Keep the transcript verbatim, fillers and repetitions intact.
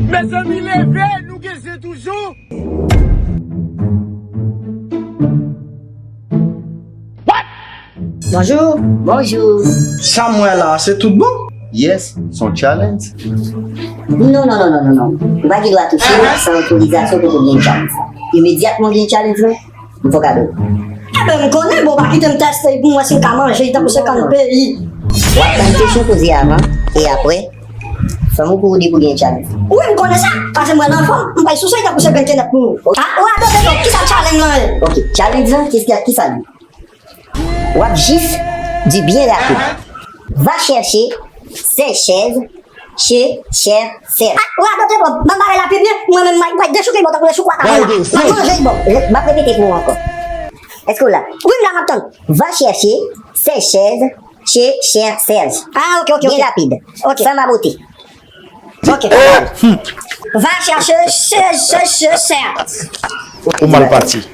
Mezanmi, leve, nou gen zen toujou. Bonjou. Bonjou. Sa m wè la, se tout bon? Yes, se yon challenge. Non, non, non, non, non, non. Ou pa gen dwa touche l san otorizasyon pou ou gen challenge la. Imedyatman ou gen challenge la, m fè w kado. Enben, m konnen, bon, pa kite m teste pou m wè si m ka manje tankou se kann peyi. W ap tann kesyon poze avan, e apre, fè m ou pou ou di pou gen challenge. Wi, m konnen sa, paske m wè l anfòm, m pral souse l tankou se grenn kenèp pou ou. Ah, ou adopte, bon, kisa challenge lan ye? Ok, challenge lan, kisa, kisa l ye? W ap jis di byen rapid. Va chercher seize chaises chez Cher Serge. Ah, ou adopte, bon, ban m bagay la pi byen, mwen menm, m ap dechouke l bò tankou le choukwa tabal la. M ap manje l, bon. M ap repete pou ou ankò. Èske w la? Wi, m la, m ap tann. Va chercher seize chaises chez Cher Serge. Ah, ok, ok, ok. Byen rapid. Ok. San mabote. Ok. Va chercher chez, chez, chez Serge. Ou mal pati.